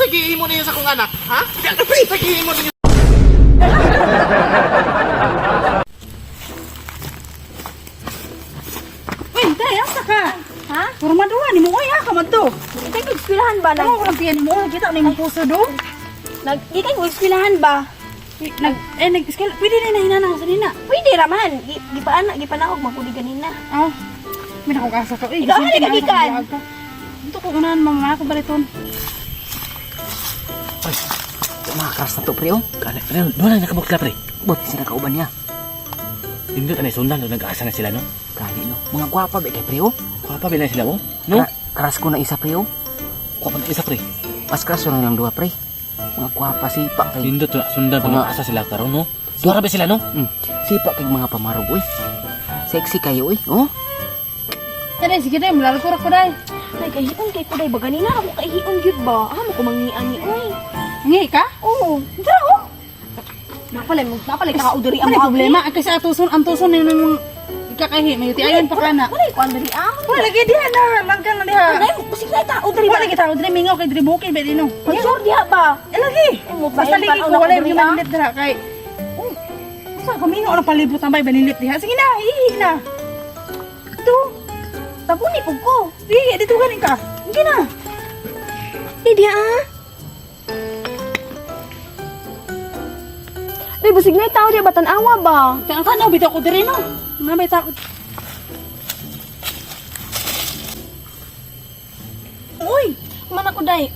Unsa gihimo ninyo sa akong anak, ha? Unsa gihimo ninyo? Uy, day, asa ka? Ha? Puro maduwa ni mo, uy, ah, ka man to. Ikay ko eskwelahan ba? Ano ko lang tiyan mo, kita na yung puso do. Nag, ikay ko eskwelahan ba? Nag, eh, nag, skill, pwede na hinanang sa nina. Pwede raman. Gipaan, gipanahog magkuli ganina. Ah, may nakukasa ka. Uy, Ikaw, gisinti halika, na ako, gikan. gilaag ka. Dito ko unahan, mama, ako baliton. Pre, mga crush na to, pre, oh. Kani, pre, doon lang nakabukla, pre. Buti sila kauban niya. Nindot anay sundan, doon nag-asa na sila, no? Kani, no. Mga gwapa ba kay pre, oh. Kuha pa bila sila, oh. No? Crush ko na isa, pre, oh. Kuha pa na isa, pre. Mas crush ko na lang duha, pre. Mga gwapa, sipa kay... Nindot na sundan, doon nag-asa sila karon, no? Duha ra ba sila, no? Sipa kay mga pamarog, uy. Sexy kayo, uy, oh. Day, sige day, mulalakor ako day. Ay, kahion kay ko day ba ganina ako kahion gyud ba? Ah, mo ko mangian ni oy. Ngi ka? Oo, dira oh. Napalay mo, napalay ka diri ang Ano problema? Ang kasi atuson, ang tuson na yung ikakahi, may utiayon pa ka na. Wala ko diri ah. Wala lagi diha na, langkan na diha. Ay, mo kusig na tao diri Wala ba? lagi tao diri mingaw kay diri bukid ba dino. Magsur diha ba? Eh lagi. Ay, mo Basta lagi ko wala yung manilit dira kay. Oh, Usa kamingaw na palibot ang bay banilit diha. Sige na, ihi na. Ito. Tabuni pug ko. Sige, dito ganin ka. Sige na. Di diha ah. Day, busig na tao diha ba tan-awa ba? Tanaw tanaw bitaw ko diri no. Nga may tao. Uy, Man ako day.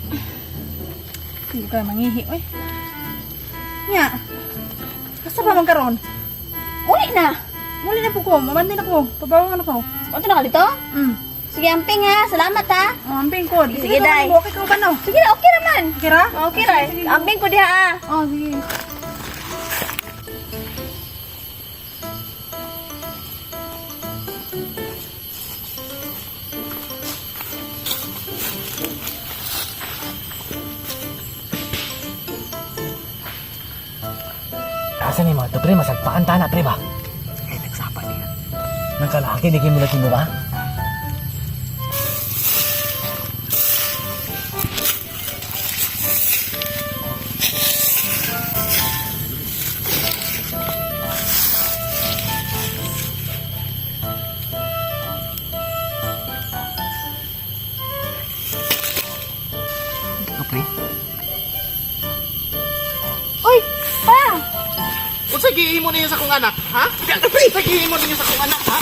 hindi ka mangihi, uy. Nya. Asa pa man karon? Uli na. Muli na po ko, mamantay na ko, pabawangan ako. Unsa na ka dito? Mm. Sige, amping ha. Salamat ha. Oh, amping ko. Sige, day. Okay ka ba no? Sige na, okay naman. Okay ra? Okay ra. Amping ko diha ah. Oh, sige. Asa ni mga to, pre? Masagpaan ta na, pre, ba? Ay, nagsapa niya. Nang kalaki, di kayo mula mo ba? Ito, pre. Uy, pa. Unsa gihimo ninyo sa akong anak, ha? Unsa gihimo ninyo sa akong anak, ha?